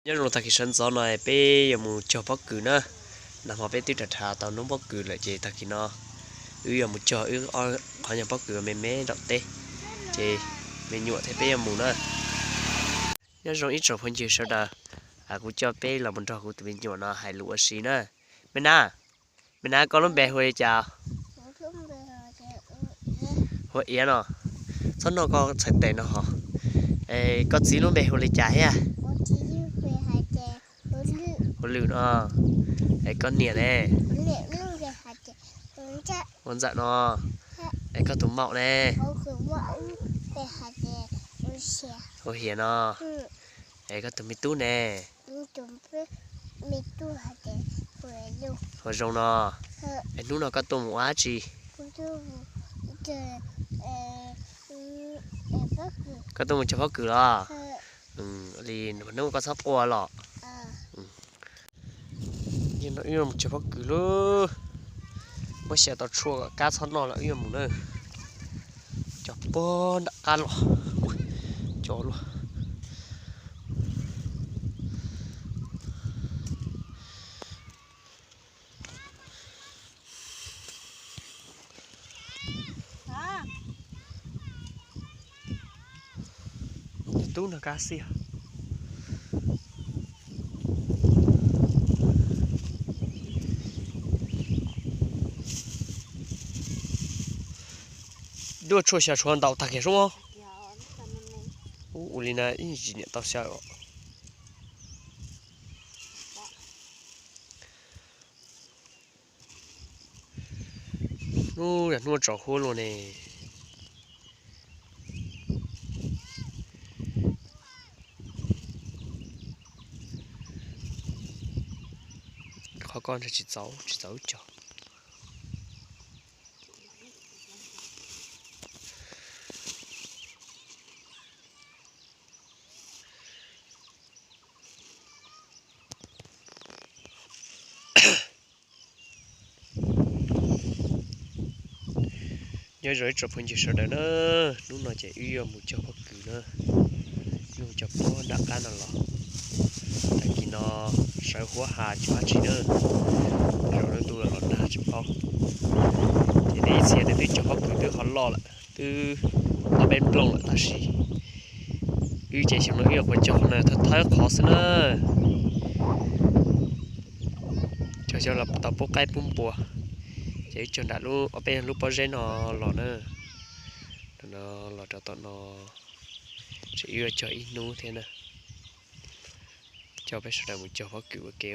Nyob zoo, tag kis sawv ntxov no peb yuav mus cog pob kws na. Nag hmo peb twb rau rau tau noob pob kws lawm ces tag kis no wb yuav mus cog wb qhov nyuag pob kws me me nram teb, ces me nyuam thiab peb yuav mus na. Nyob zoo ib tsoom phooj ywg sawv daws, kuv coj peb los mus nrog kuv tus me nyuam no hais lus ua si na. Me na, me na, koj lub npe hu li cas? Hu Iav no. Txhob noj koj txhais tes no hos. Koj txiv lub npe hu li cas thiab? Hu Lwm no. Es koj niam ne? Ua Ntxawm no. Es koj tus maum ne? Hu Hiav no. Es koj tus me tub ne? Hu Zoo no. Es hnub no koj tuaj mus ua dab tsi? Koj tuaj mus cog pob kws los? Li hnub koj txhob quaj los. Wb yuav mus cog pob kws lauj. Muab xyaw tau tshuaj kom kab txhob noj los wb yuav mus na. Cog puag nram qab los. Cog luaj. Tub no kab xiab. Duaj tshuaj xyaw tshuaj ntau tag kiag sub. Ub, ua li na ib tsis niam tau xyaw os. Hnub yog hnub tsaus huab luaj ne. Qhov ko ntshe tsis txaus, tsis txaus wb cog. Nyob zoo ib tsoom phooj ywg sawv daws na, hnub no ces wb yuav mus cog pob kws na. Wb mus cog puag nram qab no los. Tag kis no sawv huab has cog dab tsi na, zaum no ntuj los nag tsis paub. Ces nej ib txhia nej twb cog pob kws twb ho loj lawm, twb ob peb nplooj lawm tab sis wb ces xyoo no wb yuav qhuav cog qhov no thawj thawj qhov xwb na. Cog cog los tau pub qaib pub npua, ces wb cog nram lub ob peb lub pob zeb no los na. No los rau tom no, ces wb yuav cog ib hnub thiab na. Coj peb sawv daws mus cog pob kws ua ke.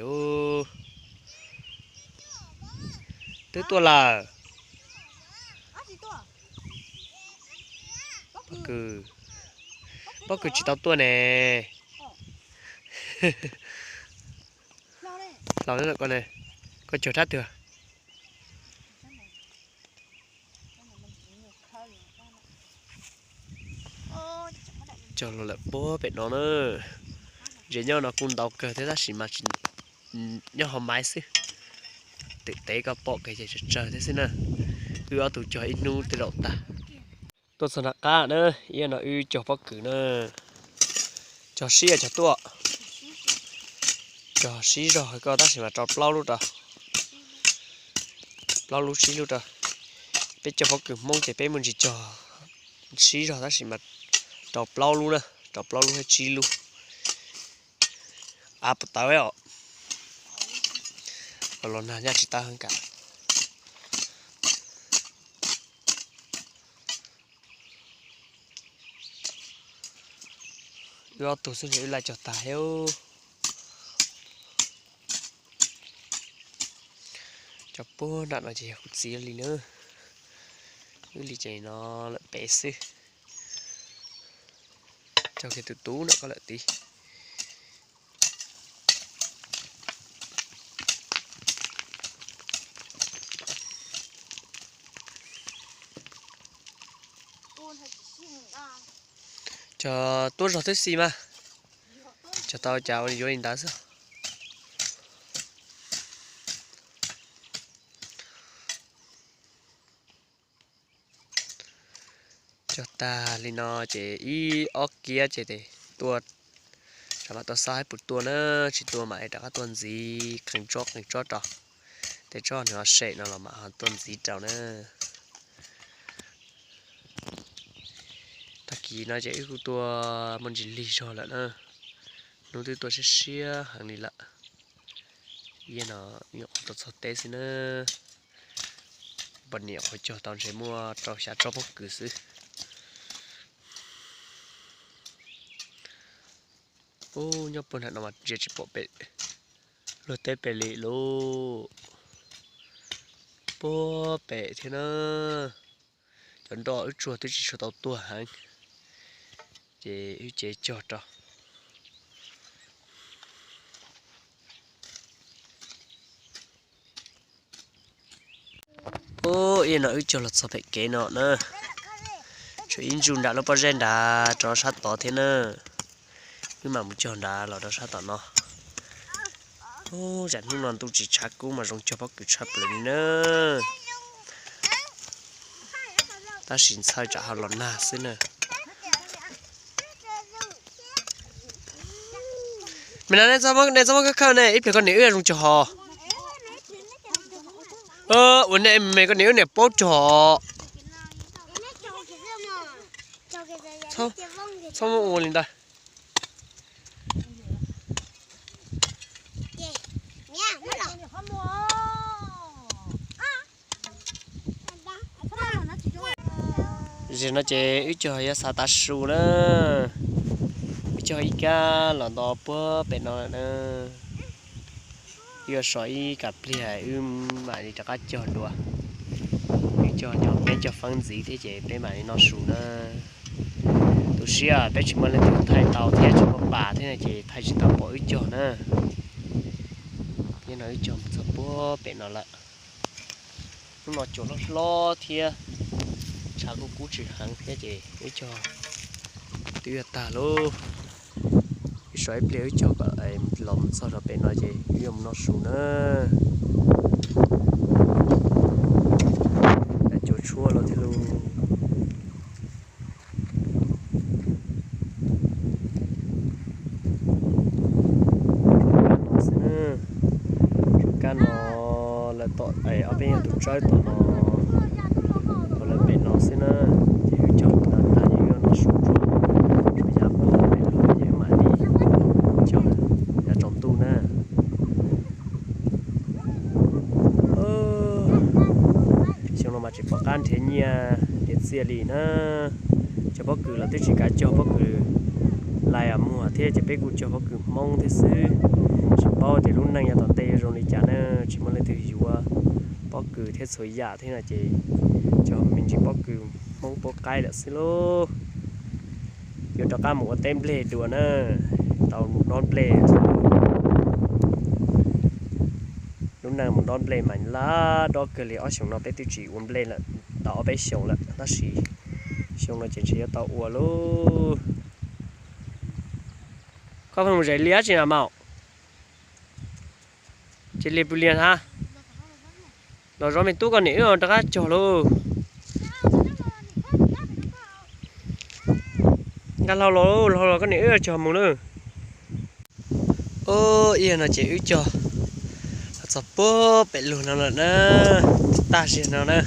Twb tuaj lawm. Pob kws, pob kws tsis tau tuaj ne. Hlau, koj cog rab twg? Cog los lawm puag pem no na. Ntses nyob no kuj ntau kawg thiab tab sis mas nyob hauv maiv xwb. Twm tev koj pom kev ces tsawg tsawg thiab xwb na. Wb ob tug cog ib hnub twb zaum tag. Tuaj txog nram qab na, ib no wb cog pob kws na. Cog sib cog tuaj. Cog sib zog koj tab sis mas rau plaub lub rau. Plaub lub tsib lub rau. Peb cog pob kws Hmoob ces peb muaj ntsis cog sib zog tab sis mas rau plaub lub na, rau plaub lub thiab tsib lub. Av puas tawv os. Los nag nyaj tsis tawv heev kam. Wb ob tug xwb es wb laij cog tag thiab. Cog puag nram no ces yog kuv txiv li na. Wb li ces no lawm pem xwb. Cog kiag tus tub nram ko lawm tid. Cog tuab zog twb xij mas. Cog tau cas ua yuav li ntawd xwb. Cog tag li no ces ib ob kiab ces tua Rov qab tuaj xauj saib puas tua na, tsis tua mam rov qab tuaj ntxiv qee tsob qee tsob rau. Tej tsob nws ho sem no los mam ho tuaj ntxiv rau na. Tag kis no ces wb kuj tuaj muaj ntsis lig zog lawm na. Hnub twb tuaj siab siab heev li lawm. Yog no nyuam qhuav tuaj txog teb xwb na. Poj niam qhuav cog tau ntshe muaj rau xya tsob pob kws xwb. Ub, nyob puag nram no mas ntsia tsis pom pem luag teb pem li lauj. Puag pem thiab na. Cov nroj wb tsuag twb tsis tshua tau tuag heev, ces wb cev cog rau. Ub, ib no wb cog los txog pem kev no na. Tshuav ib ntsuj nram lub pob zeb nrad rov sab tod thiab na. Wb mam mus cog nrad los rau sab tom no. Ub, tsam hnub no ntuj tsis tshav kub mas zoo cog pob kws tshaj plaws li na. Tab sis ntxhawj tsam ho los nag xwb na. Me no nej txhob muab khawb khawb ne, ib pliag koj niam wb zoo cog hos. Ua ne, me koj niam wb niam paub cog. Txhob muab ua li ntawd. Zaum no ces wb cog yuav xav tav su na. Wb cog ib kab los nto puag pem no lawm na. Wb yuav so ib kab pliag wb mam li rov qab cog dua. Wb cog nyob peb cog feeb ntxiv thiab ces peb mam li noj su na. Tu siab peb tsis muaj leej twg thaij tau thiab tsis muaj pas thiab no ces thaij tsis tau pom wb cog na. Nyob no wb cog mus txog puag pem no lawm. Hnub no cua hlob hlob thiab tshav kuj kub tsis heev thiab ces wb cog twb yuav tag lauj. Wb so ib pliag wb cog kom los mus txog rau pem no ces wb yuav mus noj su na. Cua tshuab los thiab lauj. Kab no xwb na. Kab no lawv tom ob peb nyuag tus tsawb tom no, tom lawv pem no xwb na. Ces wb cog tas tas ces wb yuav noj su tsuag, tsuag yav puag pem los ces mam li cog yav tsaus ntuj na. Xyoo no mas tsis pom qab nrhiav nyiaj nrhiav txiaj li na. Cog pob kws los twb tsis kav cog pob kws lais muag thiab ces peb kuj cog pob kws Hmoob thiab xwb. Tsis paub tias lub neej yav tom ntej yuav zoo li cas na, tsis muaj leej twg yuav pob kws thiab txhua yam thiab no ces cog me ntsis pob kws Hmoob puab qaib lawm xwb lauj. Yuav rov qab mus ua teb nplej dua na, tau mus dob nplej. Lub neej mus dob nplej mas laj dob kawg li, ob xyoos no peb twb tsis ua nplej lawm tau ob peb xyoos lawm tab sis xyoo no ces ntshe yuav tau ua lauj. Koj pheej mus zes liaj tsi na maum? Ces liaj pw liaj hab. Los zov me tub koj niam wb rov qab cog lauj. Nkag hlau los, hlau los koj niam wb cog mus na. Ub, ib no ces wb cog los txog puag pem lug no lawm na, tag zig no na.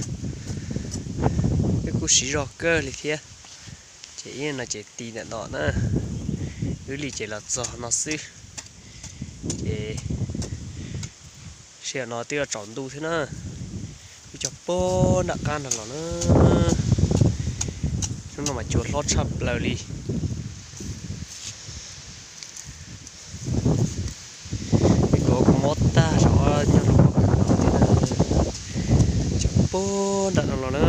Wb kuj siv zog kawg li thiab. Ces ib no ces ti ntawm no na, wb li ces los txog no xwb. Ces sij hawm no twb yuav tsaus ntuj thiab na, wb cog puag nram qab no los na. Hnub no mas cua hlob tshaj plaws li. Kuv kuj mob tag zog nyob rau pob kws no thiab na. Cog puag nram no los na,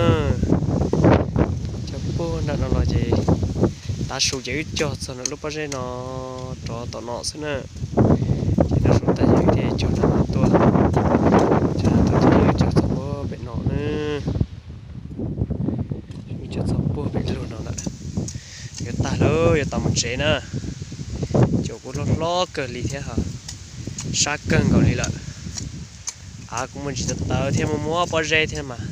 cog puag nram no los ces tav su ces wb cog txog ntawm lub pob zeb no rov tom no xwb na. Ces tav su tag ces wb thiaj cog rov qab tuaj, cog rov qab tuaj ces wb cog txog puag pem no na. Wb cog txog puag pem lug no lawm. Yuav tag lawm, yuav tau mus tsev na. Cua kuj hlob hlob kawg li thiab, sab kawg nkaus li lawm. Av kuj muaj ntsis tawv tawv thiab, muaj muaj pob zeb thiab mas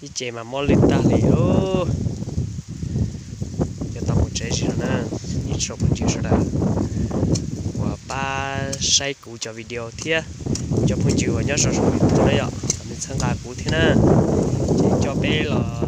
ib ce mas mob lwj tag li lauj. Yuav tau mus tsev tsi no na, ib tsoom phooj ywg sawv daws uas pab saib kuv cov video thiab kuv cov phooj ywg uas nyob rau saum YouTube na yom, kom nej txhawb nqa kuv thiab na. Ces coj peb los